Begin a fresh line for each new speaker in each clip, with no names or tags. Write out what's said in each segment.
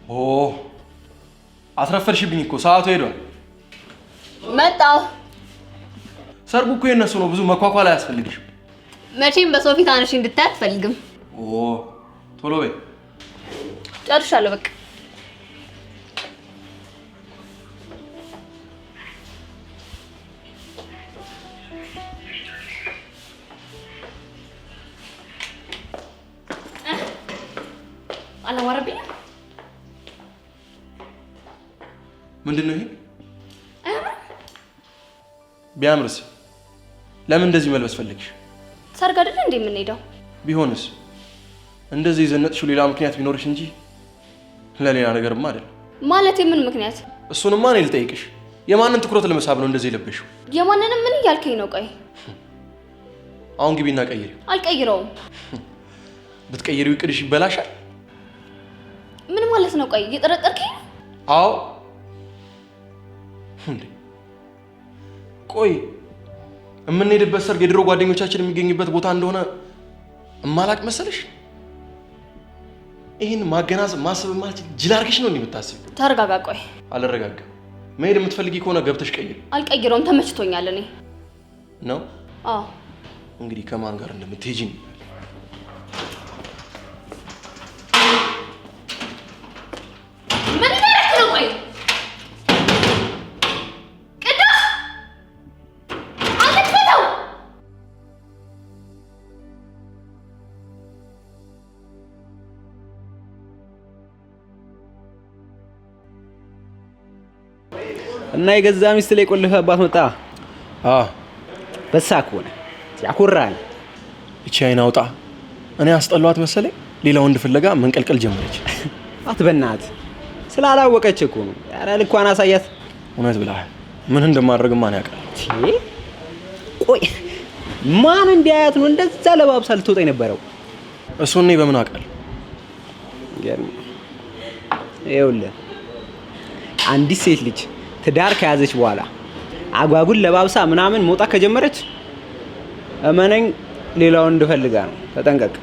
ኦ አስረፈድሽብኝ እኮ ሰዓቱ ሄዷል።
መጣሁ።
ሰርጉ እኮ የነሱ ነው፣ ብዙ መኳኳል አያስፈልግሽም።
መቼም በሰው ፊት አንሺ እንድታይ አትፈልግም።
ኦ ቶሎ በይ።
ጨርሻለሁ በቃ። አላማረብኝም።
ምንድን ነው ይሄ? ቢያምርስ? ለምን እንደዚህ መልበስ ፈለግሽ?
ሰርግ አይደለ እንዴ የምንሄደው?
ቢሆንስ? እንደዚህ የዘነጥሽው ሌላ ምክንያት ቢኖርሽ እንጂ ለሌላ ነገርማ አይደለም።
ማለት የምን ምክንያት?
እሱንማ እኔ ልጠይቅሽ። የማንን ትኩረት ለመሳብ ነው እንደዚህ የለበሽው?
የማንንም ምን እያልከኝ ነው? ቆይ
አሁን ግቢና ቀይሪው።
አልቀይረውም።
ብትቀይሪው እቅድሽ ይበላሻል።
ምን ማለት ነው? ቆይ እየጠረጠርከኝ ነው?
አዎ። እንዴ ቆይ የምንሄድበት ሰርግ የድሮ ጓደኞቻችን የሚገኙበት ቦታ እንደሆነ እማላቅ መሰለሽ? ይህን ማገናዘብ ማሰብ ማለት ጅል አድርገሽ ነው የምታስቢው?
ተረጋጋ። ቆይ
አልረጋጋም። መሄድ የምትፈልጊ ከሆነ ገብተሽ ቀይሪ።
አልቀይረውም፣ ተመችቶኛል። እኔ
ነው።
አዎ።
እንግዲህ ከማን ጋር እንደምትሄጂ ነው።
ምን እያደረክ ነው? ቆይ ቅዱስ፣ አትክፈተው።
እና የገዛ ሚስት ላይ ቆልፈህባት መጣ።
አዎ።
በሳ ከሆነ ያኮራል።
እቺ አይን አውጣ እኔ አስጠሏት መሰለኝ። ሌላ ወንድ ፍለጋ መንቀልቀል ጀመረች።
አትበናት፣ ስላላወቀች እኮ ነው። ኧረ ልኳን አሳያት።
እውነት ብለሃል። ምን እንደማደርግ ማን ያውቃል?
ቆይ ማን እንዲያያት ነው እንደዛ ለባብሳ ልትወጣ የነበረው?
እሱን እኔ በምን አውቃለሁ?
ይኸውልህ አንዲት ሴት ልጅ ትዳር ከያዘች በኋላ አጓጉል ለባብሳ ምናምን መውጣት ከጀመረች እመነኝ ሌላውን እንድፈልጋ ነው። ተጠንቀቅ።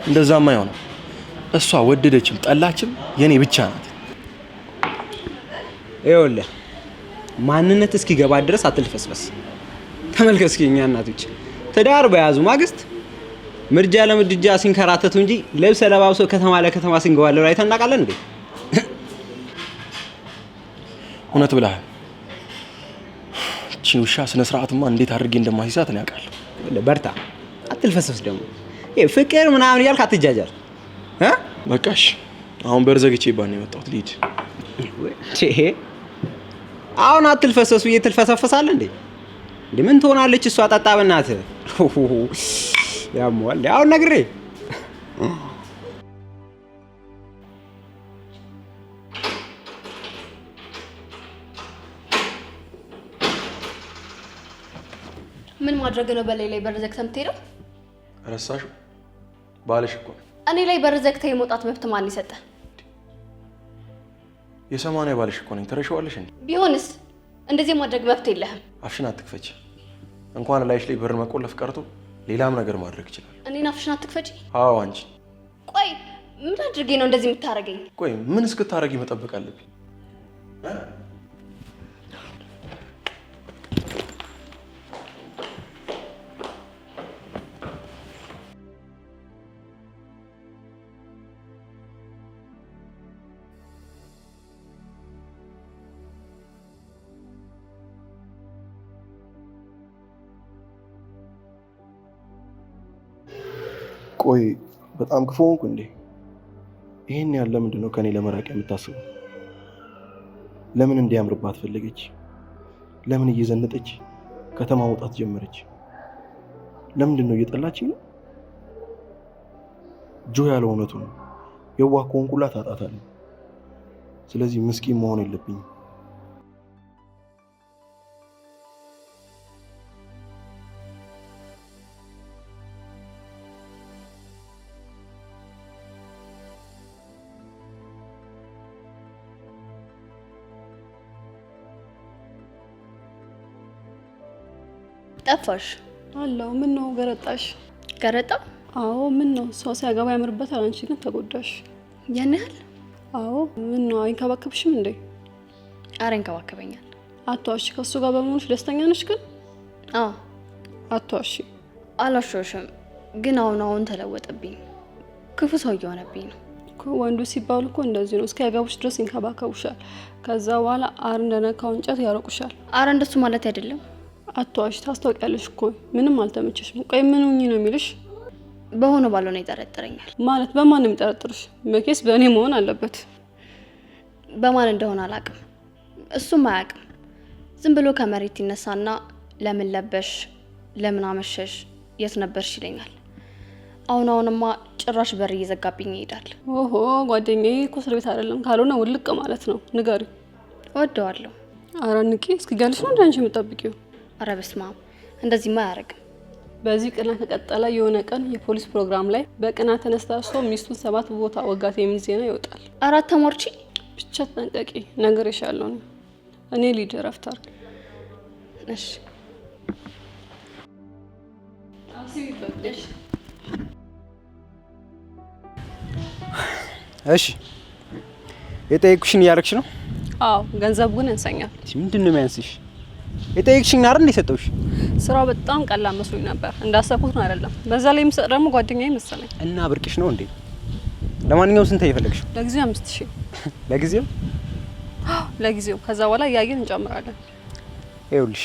እንደዛማ አይሆንም። እሷ ወደደችም ጠላችም የኔ ብቻ ናት።
ይኸውልህ ማንነት እስኪገባ ድረስ አትልፈስፈስ። ተመልከት እስኪ እኛ እናቶች ትዳር በያዙ ማግስት ምድጃ ለምድጃ ሲንከራተቱ እንጂ ልብስ ለባብሰው ከተማ ለከተማ ሲንገባለሉ አይተን እናውቃለን እንዴ?
እውነት ብለሃል። እቺን ውሻ ስነ ስርዓትማ እንዴት አድርጌ እንደማስይዛት እኔ አውቃለሁ።
በርታ፣ አትልፈስፈስ። ደግሞ ይሄ ፍቅር ምናምን እያልክ አትጃጃል። እ
በቃሽ፣ አሁን በር ዘግቼ ባን ነው የመጣሁት። ልሂድ።
አሁን አትልፈሰሱ እየትልፈሰፈሳለህ እንዴ? እንዴ ምን ትሆናለች እሷ? ጠጣ በእናትህ ያሟል። አሁን ነግሬ
ምን ማድረግ ነው በላይ ላይ በር ዘግተህ የምትሄደው?
ረሳሽው? ባልሽ እኮ ነው።
እኔ ላይ በር ዘግተህ የመውጣት መብት ማን ይሰጠህ?
የሰማንያ ባልሽ እኮ ነኝ። ትረሺዋለሽ እንዴ?
ቢሆንስ እንደዚህ ማድረግ መብት የለህም።
አፍሽን አትክፈች። እንኳን ላይሽ ላይ በር መቆለፍ ቀርቶ ሌላም ነገር ማድረግ ይችላል።
እኔን አፍሽን አትክፈጪ?
አዎ አንቺ።
ቆይ ምን አድርጌ ነው እንደዚህ የምታደርገኝ?
ቆይ ምን እስክታደርጊ መጠበቅ አለብኝ? ቆይ በጣም ክፉ ሆንኩ እንዴ? ይሄን ያህል ለምንድን ነው ከኔ ለመራቅ የምታስበው? ለምን እንዲያምርባት ፈለገች? ለምን እየዘነጠች ከተማ መውጣት ጀመረች? ለምንድን ነው እየጠላችኝ ነው? ጆ ያለው እውነቱ ነው። የዋህ ከሆንኩላት አጣታለሁ። ስለዚህ ምስኪን መሆን የለብኝም።
ጠፋሽ?
አለው። ምን ነው ገረጣሽ?
ገረጣ?
አዎ። ምን ነው ሰው ሲያገባ ያምርበታል፣ አንቺ ግን ተጎዳሽ።
ያን ያህል?
አዎ። ምን ነው አይንከባከብሽም እንዴ?
አረ ይንከባከበኛል።
አትዋሺ። ከእሱ ጋር በመሆንሽ ደስተኛ ነሽ ግን?
አዎ።
አትዋሺ።
አልዋሸሁሽም፣ ግን አሁን አሁን ተለወጠብኝ። ክፉ ሰው እየሆነብኝ ነው።
ወንዱ ሲባሉ እኮ እንደዚህ ነው። እስኪያገቡሽ ድረስ ይንከባከቡሻል። ከዛ በኋላ አር እንደነካው እንጨት ያረቁሻል።
አረ እንደሱ ማለት አይደለም።
አትዋሺ። ታስታውቂያለሽ እኮ ምንም አልተመቸሽም። ቆይ ምን ሁኚ ነው የሚልሽ?
በሆነ ባልሆነ ይጠረጥረኛል።
ማለት በማን ነው የሚጠረጥርሽ? መቼስ በእኔ መሆን አለበት።
በማን እንደሆነ አላውቅም፣ እሱም አያውቅም። ዝም ብሎ ከመሬት ይነሳና ለምን ለበሽ፣ ለምን አመሸሽ፣ የት ነበርሽ ይለኛል። አሁን አሁንማ ጭራሽ በር እየዘጋብኝ ይሄዳል።
ኦሆ ጓደኛዬ እኮ እስር ቤት አይደለም፣ ካልሆነ ውልቅ ማለት ነው። ንገሪው።
እወደዋለሁ።
አረ ንቂ። እስኪገልሽ ነው እንደ አንቺ የምጠብቂው?
አረ በስመ አብ፣ እንደዚህማ አያደርግም።
በዚህ ቅናት ከቀጠለ የሆነ ቀን የፖሊስ ፕሮግራም ላይ በቅናት ተነሳስቶ ሚስቱን 7 ቦታ ወጋት የሚል ዜና ይወጣል።
አራት ተሞርቺ
ብቻ ተጠንቀቂ፣ ነግሬሻለሁ። እኔ ልሂድ፣ እረፍት አድርግ።
እሺ።
እሺ፣ የጠየቅኩሽን እያደረግሽ ነው?
አዎ፣ ገንዘቡ ግን ያንሰኛል።
ምንድን ነው የሚያንስሽ? የጠየቅሽኝ አይደል እንደ የሰጠሁሽ?
ስራው በጣም ቀላል መስሎኝ ነበር፣ እንዳሰብኩት ነው አይደለም። በዛ ላይ የምሰጥ ደግሞ ጓደኛዬ መሰለኝ።
እና ብርቅሽ ነው እንዴ? ለማንኛውም ስንት የፈለግሽው?
ለጊዜው 5000።
ለጊዜው?
ለጊዜው፣ ከዛ በኋላ እያየን እንጨምራለን።
ይኸውልሽ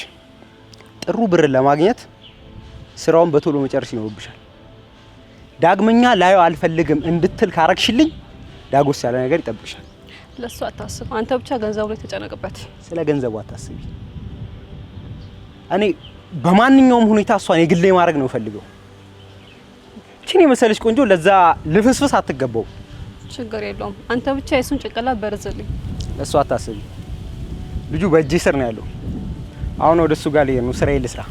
ጥሩ ብር ለማግኘት ስራውን በቶሎ መጨረስ ይኖርብሻል። ዳግመኛ ላዩ አልፈልግም እንድትል ካረግሽልኝ ዳጎስ ያለ ነገር ይጠብቅሻል።
ለሱ አታስብ፣ አንተ ብቻ ገንዘቡ ላይ ተጨነቅበት።
ስለ ገንዘቡ አታስቢ። እኔ በማንኛውም ሁኔታ እሷን የግሌ ማድረግ ነው ፈልገው። እቺን የመሰለች ቆንጆ ለዛ ልፍስፍስ አትገባው።
ችግር የለውም፣ አንተ ብቻ የሱን ጭንቅላት በርዝልኝ።
ለሱ አታስቢ። ልጁ በእጄ ስር ነው ያለው። አሁን ወደ እሱ ጋር ልሄድ ነው፣ ስራዬን ልስራ።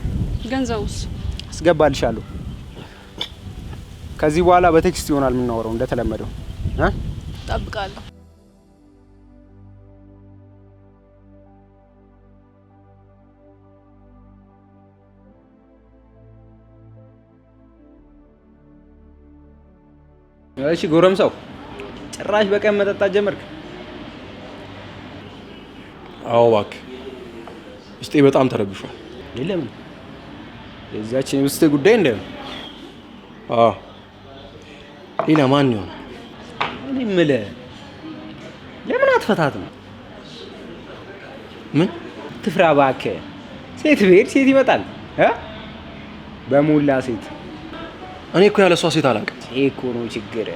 ገንዘቡስ?
አስገባልሻለሁ። ከዚህ በኋላ በ text ይሆናል የምናወራው እንደተለመደው።
እጠብቃለሁ።
እሺ ጎረምሳው፣ ጭራሽ በቀን መጠጣት ጀመርክ?
አዎ እባክህ፣ ውስጤ በጣም ተረብሿል።
ለምን? የዛችን የሚስት ጉዳይ እንደ
አዎ፣ ሌላ ማን ይሆናል?
እኔ የምልህ ለምን አትፈታትም?
ምን
ትፍራ እባክህ። ሴት ብሄድ ሴት ይመጣል እ በሞላ ሴት።
እኔ እኮ ያለ እሷ ሴት አላውቅም።
ይሄ እኮ ነው ችግር።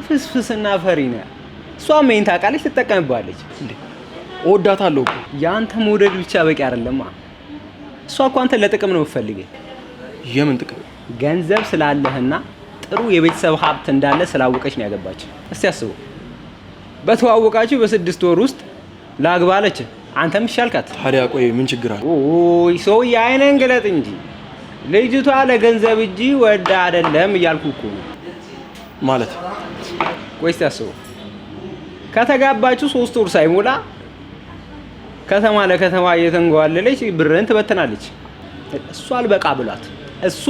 ፍስፍስና ፈሪ ነህ። እሷም ይሄን ታውቃለች፣ ትጠቀምባለች።
እንዴ እወዳታለሁ እኮ።
የአንተ መውደድ ብቻ በቂ አይደለማ። እሷ እኮ አንተን ለጥቅም ነው የምትፈልገህ።
የምን ጥቅም?
ገንዘብ ስላለህና ጥሩ የቤተሰብ ሀብት እንዳለ ስላወቀች ነው ያገባች። እስቲ አስበው፣ በተዋወቃችሁ በ6 ወር ውስጥ ላግባ አለች፣ አንተም እሺ አልካት።
ታዲያ ቆይ ምን ችግር አለ?
ኦይ ሰውዬ አይነን ግለጥ እንጂ ልጅቷ ለገንዘብ እንጂ ወዳ አይደለም እያልኩ እኮ ነው።
ማለት
ቆይ እስቲ አስበው፣ ከተጋባችሁ 3 ወር ሳይሞላ ከተማ ለከተማ እየተንጓለለች ብርን ትበትናለች። እሱ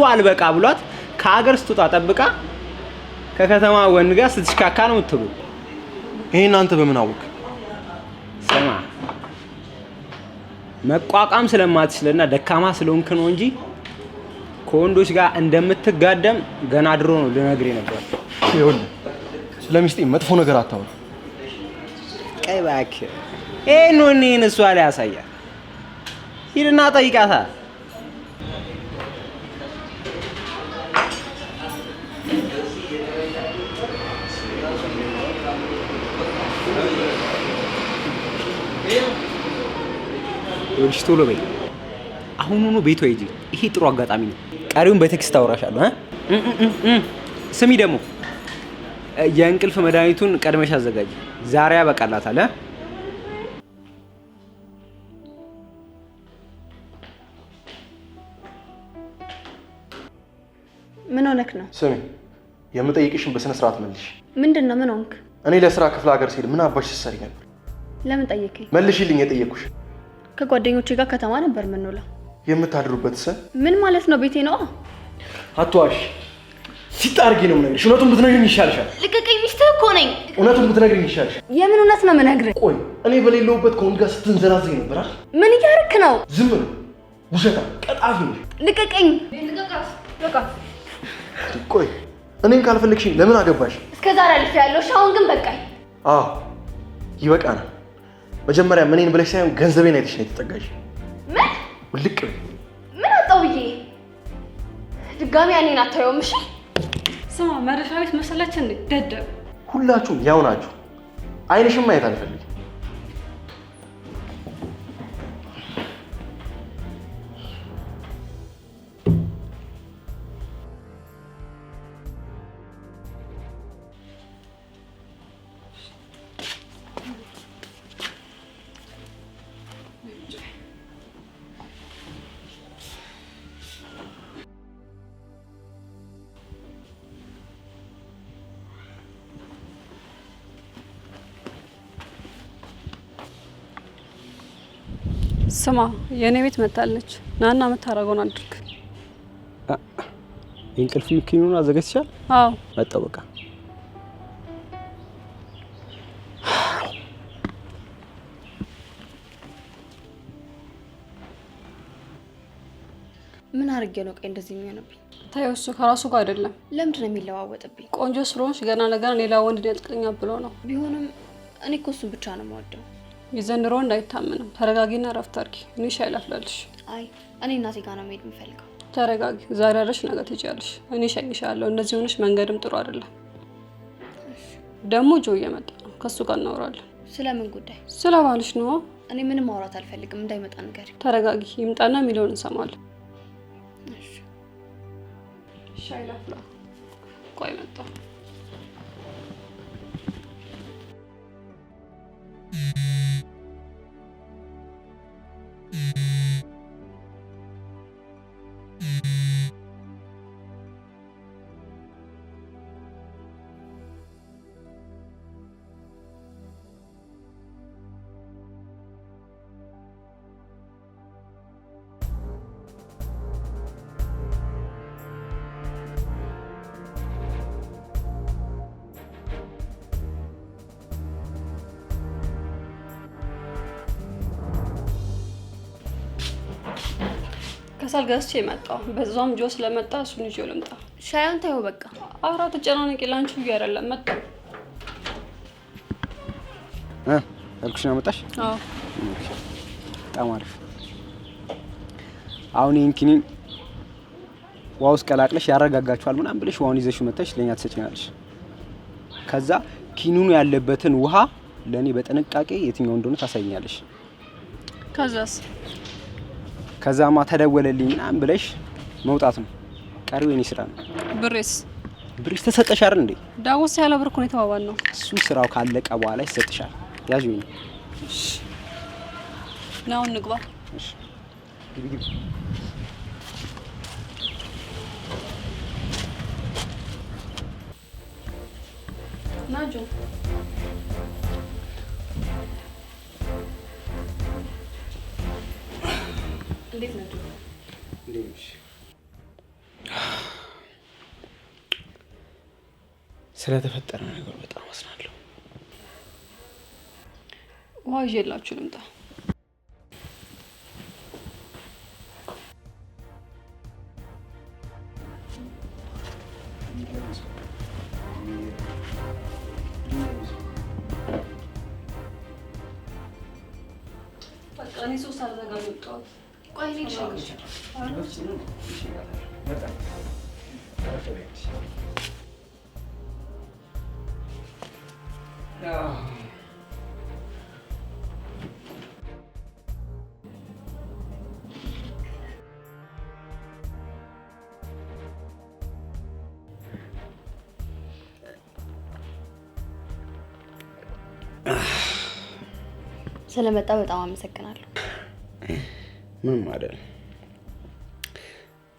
አልበቃ ብሏት ከሀገር ስትወጣ ጠብቃ ከከተማ ወንድ ጋር ስትሽካካ ነው የምትሉ።
ይሄን አንተ በምን አወቅ?
ስማ፣ መቋቋም ስለማትችልና ደካማ ስለሆንክ ነው እንጂ ከወንዶች ጋር እንደምትጋደም ገና ድሮ ነው ልነግርህ ነበር።
ይኸውልህ፣ ስለ ሚስቴ መጥፎ ነገር አታውራ።
ቀይ እባክህ፣ ይሄን ወኔን እሷ ላይ ያሳያል። ሂድና ጠይቃታ። ይኸውልሽ ቶሎ በይ፣ አሁኑኑ ቤቷ ሂጂ። ይሄ ጥሩ አጋጣሚ ነው። ቀሪውን በ text አወራሻለሁ። ስሚ ደግሞ የእንቅልፍ መድኃኒቱን ቀድመሽ አዘጋጂ። ዛሬ ያበቃላታል።
ምን ሆነክ ነው?
ስሚ፣ የምጠይቅሽን በስነ ስርዓት መልሽ።
ምንድን ነው? ምን ሆንክ?
እኔ ለስራ ክፍለ ሀገር ስሄድ ምን አባሽ ስትሰሪ ነበር?
ለምን ጠየከኝ?
መልሽልኝ የጠየቅኩሽ።
ከጓደኞቼ ጋር ከተማ ነበር የምንውለው።
የምታድሩበት ሰ
ምን ማለት ነው? ቤቴ ነዋ።
አትዋሽ። ሲጣርጌ ነው የምነግርሽ። እውነቱን ብትነግሪኝ ይሻልሻል።
ልቀቀኝ፣ ሚስትህ እኮ ነኝ።
እውነቱን ብትነግሪኝ ይሻልሻል።
የምን እውነት ነው የምነግርህ?
ቆይ እኔ በሌለሁበት ከወንድ ጋር ስትንዘላዘኝ ነበር አይደል?
ምን እያደረክ ነው?
ዝም ነው፣ ውሸታም ቀጣፊ ነሽ።
ልቀቀኝ።
ቆይ እኔን ካልፈለግሽኝ ለምን አገባሽ?
እስከ ዛሬ አልፌያለሁ። እሺ፣ አሁን ግን በቃኝ።
አዎ ይበቃናል። መጀመሪያ እኔን ብለሽ ሳይሆን ገንዘቤን አይተሽ ነው የተጠጋሽ።
ምን
ውልቅ በይ።
ምን አጣው ብዬ ድጋሚ ያኔን አታየውም። እሺ
ስማ፣ መረሻ ቤት መሰለች እንዴ? ደደብ።
ሁላችሁም ያው ናችሁ። አይንሽም ማየት አልፈልግም።
ስማ፣ የእኔ ቤት መታለች። ናና የምታደርገውን አድርግ።
የእንቅልፍ ክኒኑን አዘጋጅተሻል?
አዎ
መጣሁ። በቃ
ምን አድርጌ ነው ቆይ እንደዚህ የሚሆንብኝ?
ታየው፣ እሱ ከራሱ ጋር አይደለም።
ለምንድን ነው የሚለዋወጥብኝ?
ቆንጆ ስለሆንሽ ገና ለገና ሌላ ወንድ ያጥቅኛል ብሎ ነው።
ቢሆንም እኔ እኮ እሱን ብቻ ነው የምወደው።
የዘንድሮ ወንድ አይታመንም። ተረጋጊና እረፍት አድርጊ። እኔ ሻይ ላፍላልሽ።
አይ እኔ እናቴ ጋር ነው መሄድ የምፈልገው።
ተረጋጊ። ዛሬ አድረሽ ነገ ትሄጃለሽ። እኔ እሸኝሻለሁ። እንደዚህ ሆነሽ መንገድም ጥሩ አይደለም። ደግሞ ጆ እየመጣ ነው። ከእሱ ጋር እናወራለን።
ስለምን ጉዳይ?
ስለ ባልሽ ነዋ።
እኔ ምንም ማውራት አልፈልግም። እንዳይመጣ ንገሪው።
ተረጋጊ። ይምጣና የሚለውን እንሰማለን።
እሺ
ሻይ ላፍላ። ቆይ መጣሁ። ከሰል ገዝቼ መጣሁ። በዛም ጆ ስለመጣ እሱን ይዤው ልምጣ።
ሻዩን ተይው በቃ።
ኧረ ተጨናነቂ፣ ላንቺ ብዬ አይደለም መጣሁ።
ያልኩሽን አመጣሽ?
አዎ
በጣም አሪፍ። አሁን ይህን ኪኒን ውሃ ውስጥ ቀላቅለሽ ያረጋጋችኋል ምናምን ብለሽ ውሃውን ይዘሽ መጥተሽ ለእኛ ትሰጪናለሽ። ከዛ ኪኒኑ ያለበትን ውሃ ለእኔ በጥንቃቄ የትኛው እንደሆነ ታሳይኛለሽ።
ከዛስ?
ከዛማ ተደወለልኝ ምናምን ብለሽ መውጣት ነው። ቀሪው የኔ ስራ ነው።
ብሬስ?
ብርሽ ተሰጠሽ አይደል እንዴ?
ዳጎስ ያለ ብር እኮ ነው የተባባልነው።
እሱ ስራው ካለቀ በኋላ ይሰጥሻል። ያዥ ወይ
ና አሁን እንግባ።
እሺ፣ ግቢ ግቢ።
ና ጆ።
እንዴት ነው ጆ?
ስለተፈጠረ ነገር በጣም አዝናለሁ።
ውሃ ይዤላችሁ ልምጣ። በቃ እኔ ሶስት አዘጋጅ ወጣሁት።
ቆይ እኔ ልሸኝሽ። ስለመጣ በጣም አመሰግናለሁ።
ምንም አይደል።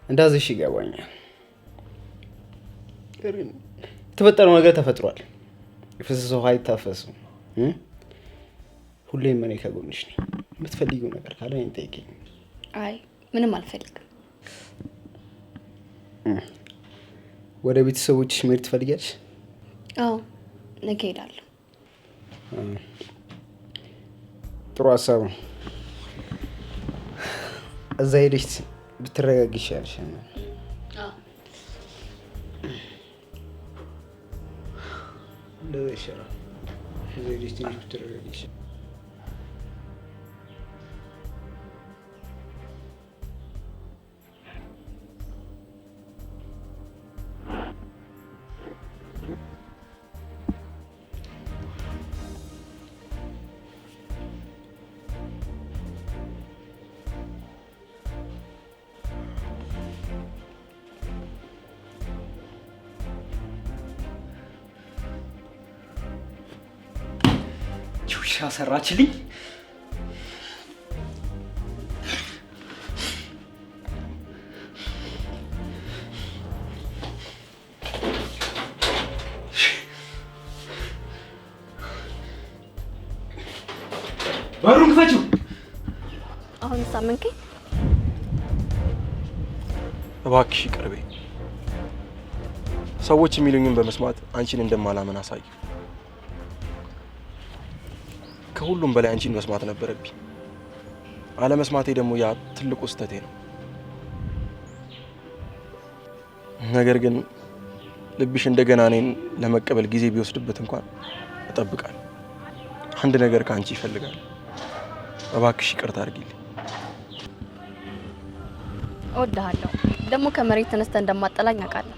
እንዳዝሽ ይገባኛል። የተፈጠረው ነገር ተፈጥሯል። የፈሰሰው ውሃ አይታፈስም። ሁሌም እኔ ከጎንሽ ነኝ። የምትፈልጊው ነገር ካለ እኔን ጠይቂኝ።
አይ ምንም አልፈልግም።
ወደ ቤተሰቦችሽ መሄድ ትፈልጊያለሽ?
አዎ ነገ እሄዳለሁ።
ጥሩ ሀሳብ ነው። እዛ ሄደሽ ብትረጋጊ ይሻልሻል። እንደዛ ይሻላል። እዛ ሄደሽ ትንሽ ብትረጋጊ ይሻላል። ውሻ ሰራችልኝ። በሩን ክፈችው።
አሁን ሳመንከኝ?
እባክሽ ይቅር በይኝ። ሰዎች የሚሉኝን በመስማት አንቺን እንደማላምን አሳየሁ። ከሁሉም በላይ አንቺን መስማት ነበረብኝ። አለመስማቴ ደግሞ ያ ትልቁ ስህተቴ ነው። ነገር ግን ልብሽ እንደገና እኔን ለመቀበል ጊዜ ቢወስድበት እንኳን እጠብቃለሁ። አንድ ነገር ከአንቺ ይፈልጋል። እባክሽ ይቅርታ አድርጊልኝ።
እወድሃለሁ። ደግሞ ከመሬት ተነስተህ እንደማጠላኝ አውቃለሁ።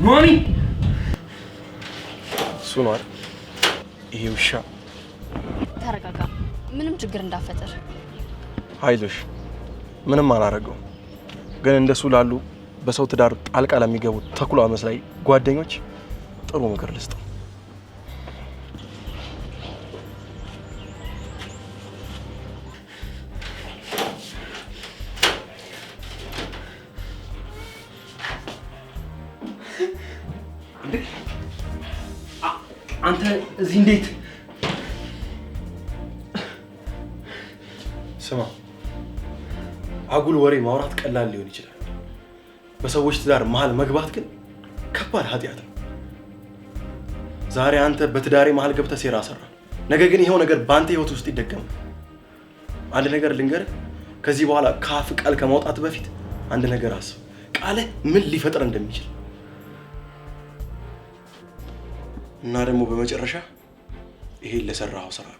ኑሐሚ
እሱ ነው አይደል? ይሄ ውሻ።
ተረጋጋ፣ ምንም ችግር እንዳፈጥር።
አይዞሽ፣ ምንም አላደረገውም። ግን እንደሱ ላሉ በሰው ትዳር ጣልቃ ለሚገቡ ተኩላ መስላይ ጓደኞች ጥሩ ምክር ልስጠው።
አንተ እዚህ እንዴት?
ስማ፣ አጉል ወሬ ማውራት ቀላል ሊሆን ይችላል። በሰዎች ትዳር መሀል መግባት ግን ከባድ ኃጢአት ነው። ዛሬ አንተ በትዳሬ መሀል ገብተህ ሴራ ሰራ፣ ነገ ግን ይኸው ነገር በአንተ ህይወት ውስጥ ይደገማል። አንድ ነገር ልንገርህ፣ ከዚህ በኋላ ከአፍ ቃል ከማውጣት በፊት አንድ ነገር አስብ። ቃልህ ምን ሊፈጥር እንደሚችል እና ደግሞ በመጨረሻ ይሄን ለሰራኸው ስራ ነው።